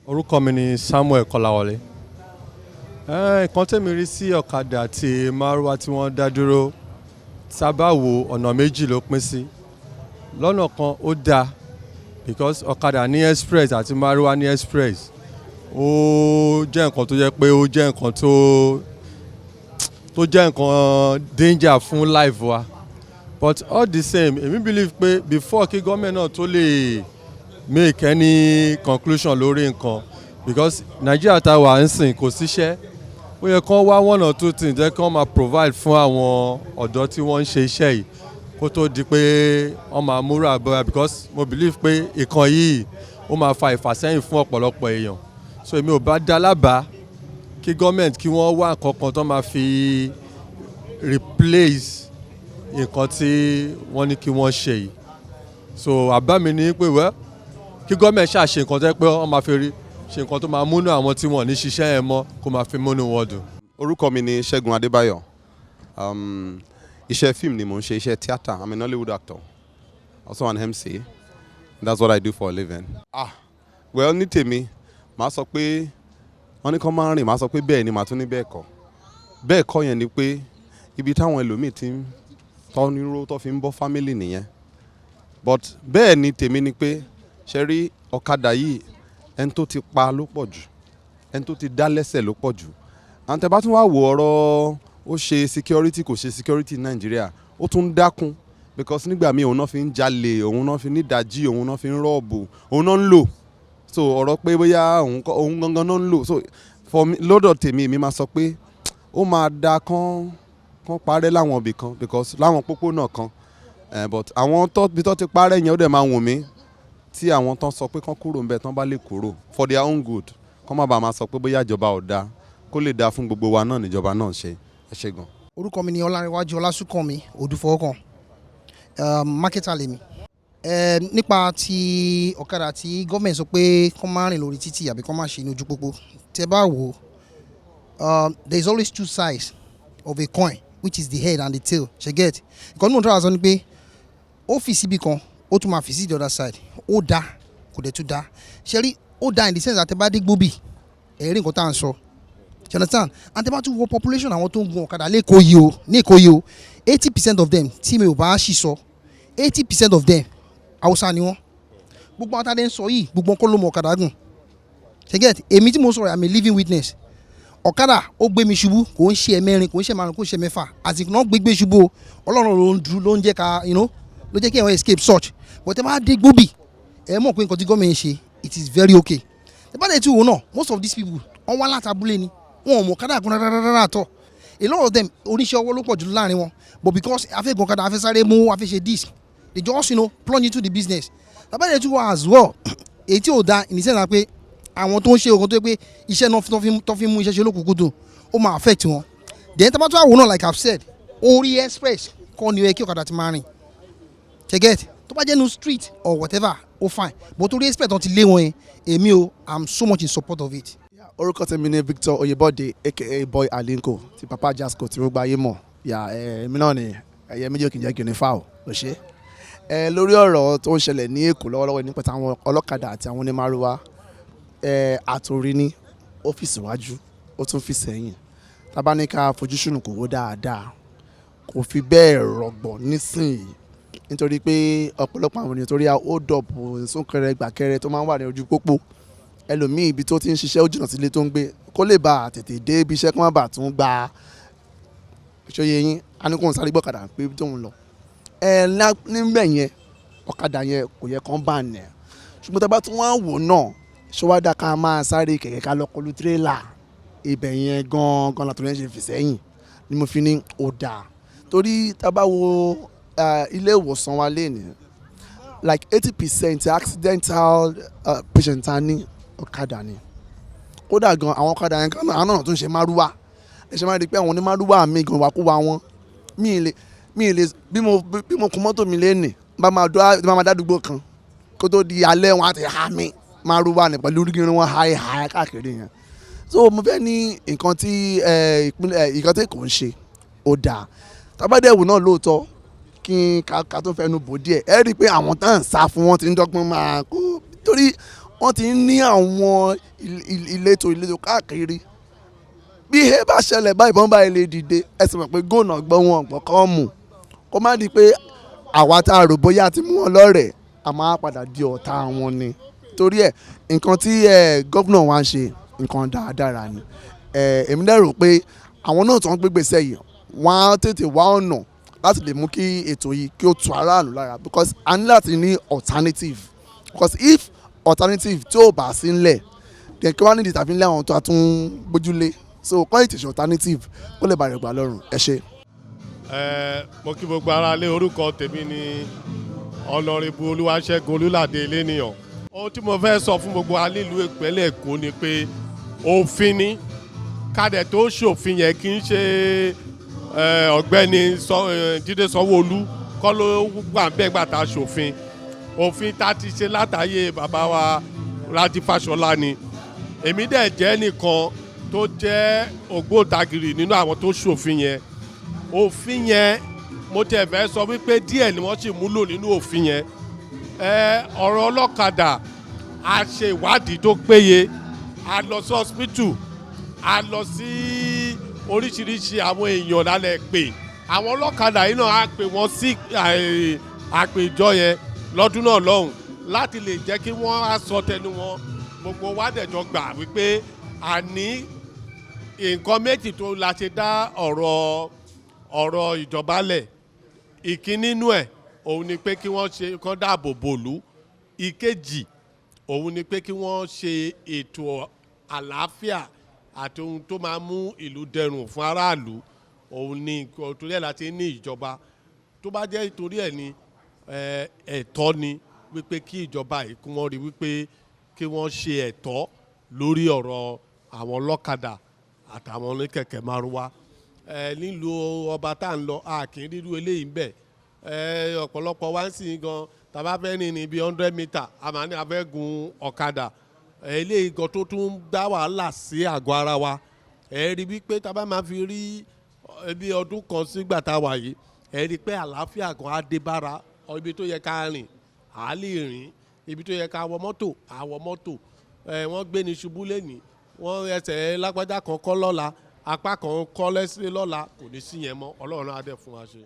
Orúkọ mi ni Samuel Kọ́láwọlé. Nǹkan tẹ́mi rí sí ọ̀kadà àti márúwá tí wọ́n dá dúró, sábà wo, ọ̀nà méjì ló pín sí. Lọ́nà kan, ó dáa because ọ̀kadà ní express àti márúwá ní express. Ó jẹ́ nǹkan tó jẹ́ pé ó jẹ́ nǹkan tó jẹ́ nǹkan danger fún life wa. But all the same, èmi believe pé before kí gọ́ọ̀mẹ̀ náà tó lè make any conclusion lórí nǹkan, because Nàìjíríà tá a wà ń sìn, kò síṣẹ́, ó yẹ kán wá one or two things jẹ́ kí wọ́n máa provide fún àwọn ọ̀dọ́ tí wọ́n ń ṣe iṣẹ́ yìí kó tó di pé wọ́n máa múra bọ́ra, because mo believe pé ìkan yìí, ó máa fa ìfàsẹ́yìn fún ọ̀pọ̀lọpọ̀ èèyàn. So èmi ò bá dá lábàá kí gọ́ọ̀mẹ̀ntì kí wọ́n wá nǹkan kan tó máa fi replace nǹkan tí wọ́n ní kí wọ́n ṣe yìí. So àbá mi ní pé, well, kí gọ́ọ̀mẹ̀ntì ṣàṣe nǹkan tó yẹ pé wọ́n máa fi rí ṣe nǹkan tó máa múnú àwọn tí wọ́n ní ṣiṣẹ́ yẹn mọ́, kó máa fi múnú wọn dùn. Orúkọ mi ni Ṣẹ́gun Adébáyọ̀. Iṣẹ́ fíìmù ni mò ń ṣe, iṣẹ́ tíátà. I'm a Nollywood actor, also an MC. That's what I do for a living. Ah, well, ní tèmi, màá sọ pé wọ́n ní kán máa rìn, màá sọ pé bẹ́ẹ̀ ni, màá tún ní bẹ́ẹ̀ kọ́. Bẹ́ẹ̀ kọ́ yẹn ni pé ibi táwọn ẹlòmíì ti ń tọ́ níró tó fi ń bọ́ family nìyẹn. But bẹ́ẹ̀ ni tèmi ni pé, ṣe rí ọ̀kadà yìí, ẹni tó ti pa ló pọ̀ jù, ẹni tó ti dá lẹ́sẹ̀ ló pọ̀ jù. Àwọn tẹ́ bá tún wá wò, ọ̀rọ̀ ó ṣe security, kò ṣe security ní Nàìjíríà, ó tún ń dákún, because nígbà míì, òun náà fi ń jalè, òun náà fi ń nídàájí, òun náà fi ń rob, òun náà ń lò. So ọ̀rọ̀ pé bóyá òun kọ́, òun gangan náà ń lò. So for me, lọ́dọ̀ tèmi, èmi máa sọ pé ó máa da kán parẹ́ láwọn ibì kan, because láwọn pópónà kan, but àwọn tó bí tó ti parẹ́ yẹn, ó dẹ̀ máa wùn mí tí àwọn tán sọ pé kán kúrò ńbẹ̀, tán bá lè kúrò for their own good, kán má bàa máa sọ pé bóyá ìjọba ò dáa. Kó lè dáa fún gbogbo wa náà níjọba náà ṣe. Ẹ ṣé gan. Orúkọ mi ni Ọlárẹ̀wájú Ọlásùnkànmí Odùfọwọ́kàn, marketer lèmi. Nípa ti ọ̀kadà tí gọ́ọ̀mẹ̀ntì sọ pé kán má rìn lórí títì àbí kán má ṣe ní ojú pópó, tẹ́ bá wò ó, there is always two sides of a coin, which is the head and the tail. Ṣe get nǹkan tí mo ń tọ́ra sọ ni pé ó fi síbi kan, ó tún máa fi sí the other side. Ó dá, kò dẹ̀ tún dá. Ṣe rí, ó dá in the sense àtẹ bá dé Gbóbì, ẹ̀rí nǹkan tá à ń sọ. You understand? And tẹ́ bá tún wo population àwọn tó ń gun ọ̀kadà lẹ́kọ̀ọ́ yìí o, ní Èkó yìí o, 80% of them, tí mi ò bá ṣì sọ, 80% of them, Haúsá ni wọ́n. Gbogbo àwọn tá a dé ń sọ yìí, gbogbo wọn kọ́ ló mọ ọ̀kadà gùn. Ṣe get? Èmi tí mo sọ̀rọ̀, I'm a living witness. Ọ̀kadà ó gbé mi ṣubú, kò ń ṣe ẹ̀mẹ́rin, kò ń ṣe márùn, kò ń ṣe mẹ́fà, àti náà gbégbé ṣubú o. Ọlọ́run ló ń dúró, ló ń jẹ́ ká ló jẹ́ kí ẹ̀wọ̀n escape such. But ẹ bá dé Gbóbì, ẹ mọ̀ pé nǹkan tí gọ́ọ̀mẹ̀ ń ṣe, it is very okay. Ẹ bá dẹ̀ tí wò náà, most of these people, wọ́n wá láti abúlé ni, wọn ò mọ̀ ọ̀kadà gùn rárá rárá àtọ̀. A lot of them, oníṣẹ́ ọwọ́ ló pọ̀ jù láàrin wọn, but because afẹ́ gun ọ̀kadà, afẹ́ sáré mú, afẹ́ ṣe this, they just plunge into the business. Tàbá dẹ̀ tí wò as well, èyí tí ò da in the sense pé àwọn tó ń ṣe ogun tó yẹ pé iṣẹ́ náà tó fi mú iṣẹ́ ṣe lókùnkúndùn, ó máa affect wọn. Then tá bá tún àwòrán, like I've said, orí express kọ́ ni ó yẹ kí ọ̀kadà ti máa rìn. Ṣe get? Tó bá jẹ́ nu street or whatever, ó fine, but orí express tó ti lé wọn yẹn, èmi o, I'm so much in support of it. Orúkọ tèmi ni Victor Oyèbọ̀dé, aka Boy Alinko, ti Papa Jasco tí mo gba ayé mọ̀. Yà èmi náà ni ẹ̀yẹ méjì kì í jẹ́ kí n ní fáwọ̀ ò ṣe. Ẹ lórí ọ̀rọ̀ tó ń ṣẹlẹ̀ ní Èkó lọ́wọ́lọ́wọ́ nípa táwọn ọlọ́kadà àti àwọn onímàrúwá, ẹ àtòrí ní ó fi síwájú, ó tún fi sẹ́yìn. Tá bá ní ká fojú sùnùkùn wò dáadáa, kò fi bẹ́ẹ̀ rọgbọ̀ nísìnyí, nítorí pé ọ̀pọ̀lọpọ̀ àwọn ènìyàn, torí hold up, súnkẹrẹ gbàkẹrẹ tó máa ń wà ní ojú pópó, ẹlòmíì, ibi tó ti ń ṣiṣẹ́ ó jìnnà sílé tó ń gbé. Kó lè bá a tètè dé ibi iṣẹ́, kó má bàa tún gba ṣóye yín, á ní kóun sáré gbọ́kadà pé tóun lọ. Ẹ níbẹ̀ yẹn, ọ̀kadà yẹn kò yẹ kán bá nẹ̀, ṣùgbọ́n tá a bá tún wá wò náà, ṣé wàá dá ká máa sáré kẹ̀kẹ́ ká lọ kọlu tírélà? Ibẹ̀ yẹn gan-an látọ̀ yẹn ṣe fi sẹ́yìn ni mo fi ní ó dáa, torí tá a bá wo ilé ìwòsàn wa lénìí, like 80% accidental patient ta ní, ọ̀kadà ni. Kódà gan, àwọn ọ̀kadà yẹn kan náà, àwọn náà tún ṣe márúwá. Ẹ ṣe máa rí i pé àwọn onímárúwá mi gan, wàkúwà wọn, mi lè bí mo kun mọ́tò mi lénìí, bá máa dádúgbò kan, kó tó di alẹ́, wọn á ti há mi márúwá ní pẹ̀lú gírin wọn háì háì káàkiri yẹn. So mo fẹ́ ní nǹkan tí ìpínlẹ̀, nǹkan tí kò ń ṣe ó dáa. Tábàdẹ̀wò náà lóòótọ́, kí n ká tó fẹnu bò díẹ̀, ẹ rí i pé àwọn tá à ń sá fún wọn ti ń dọ́gbọ́n máa kó, torí Wọ́n ti ń ní àwọn ìletò ìletò káàkiri. Bí ihe bá ṣẹlẹ̀ báyìí, ìbọn báyìí lè dìde. Ẹ sì mọ̀ pé góònà gbọ́ wọn gbọ́ kọ́ mù, kó má di pé àwa tá a rò bóyá a ti mú wọn lọ́rẹ̀ẹ́, a máa padà di ọ̀tá wọn ni. Torí ẹ̀, nǹkan tí governor wa ń ṣe, nǹkan dáadáa ni. Èmi dẹ̀ rò pé àwọn náà tó ń gbé gbèsè yìí, wọ́n á tètè wá ọ̀nà láti lè mú kí ètò yìí kí ó tu aráàlú lára, because a ní láti ní alternative, because if alternative tí ò bá sí ńlẹ̀, then kí wọ́n á nídìí tàbí ńlẹ̀ àwọn tó a tún gbójúlé. So kọ́ ètò ìṣe alternative kó lè bá rẹ̀ gbà lọ́rùn. Ẹ ṣé. Ẹ mo kí gbogbo ara lé. Orúkọ tèmi ni Honourable Olúwaṣẹ́gun Olúládé Eléníyàn. Ohun tí mo fẹ́ sọ fún gbogbo wa nílùú ìpínlẹ̀ Èkó ni pé òfin ni kádẹ̀ tó ṣòfin yẹn, kì í ṣe ọ̀gbẹ́ni Jídé Sanwó-Olú kọ́ ló wà bẹ́ẹ̀ gbà tá a ṣòfin. Òfin tá a ti ṣe látàyè bàbá wa Rájí Fáṣọlá ni. Èmi dẹ̀ jẹ́ nìkan tó jẹ́ ògbóǹtagìrì nínú àwọn tó ṣòfin yẹn. Òfin yẹn, mo tẹ̀ fẹ́ sọ wípé díẹ̀ ni wọ́n sì múlò nínú òfin yẹn. Ọ̀rọ̀ ọlọ́kadà, a ṣe ìwádìí tó péye, a lọ sí hospital, a lọ sí oríṣiríṣi àwọn èèyàn lálẹ́ pé àwọn ọlọ́kadà yìí náà, á pè wọ́n sí àpèjọ yẹn lọ́dún náà lọ́hùn láti lè jẹ́ kí wọ́n á sọ tẹnu wọn. Gbogbo wa dẹ̀jọ gbà wípé àní nǹkan méjì tó la ṣe dá ọ̀rọ̀ ìjọba lẹ̀. Ìkíní nínú ẹ̀, òun ni pé kí wọ́n ṣe kán dáàbò bòlú. Ìkejì, òun ni pé kí wọ́n ṣe ètò àlàáfíà àti ohun tó máa mú ìlú dẹrùn fún aráàlú. Òun ni nǹkan torí ẹ̀ láti ní ìjọba. Tó bá jẹ́ torí ẹ̀ ni, ẹ̀tọ́ ni wípé kí ìjọba yìí, kí wọ́n rí wípé kí wọ́n ṣe ẹ̀tọ́ lórí ọ̀rọ̀ àwọn ọlọ́kadà àtàwọn oníkẹ̀kẹ́ márúwá. Nílùú ọba tá à ń lọ, a kì í rírú eléyìí ń bẹ̀. Ọ̀pọ̀lọpọ̀ wá ń sìn gan, tá a bá fẹ́ rìn ní bíi 100 meter, a máa ní a fẹ́ gun ọ̀kadà. Eléyìí gan tó tún dá wàhálà sí àgọ́ ara wa. Ẹ rí wípé tá a bá máa fi rí bí ọdún kan sígbà tá a wà yìí, ẹ rí pé àlàáfíà gan á dé bára. Ibi tó yẹ ká rìn, à á lè rìn. Ibi tó yẹ ká wọ mọ́tò, à wọ mọ́tò. Wọ́n gbé ní ṣubú lẹ́nìí, wọ́n ẹsẹ̀ lágbájá kan kọ́ lọ́la, apá kan kọ́ lẹ́sẹ̀ lọ́la, kò ní sí yẹn mọ́. Ọlọ́run á dẹ̀ fún wa ṣe.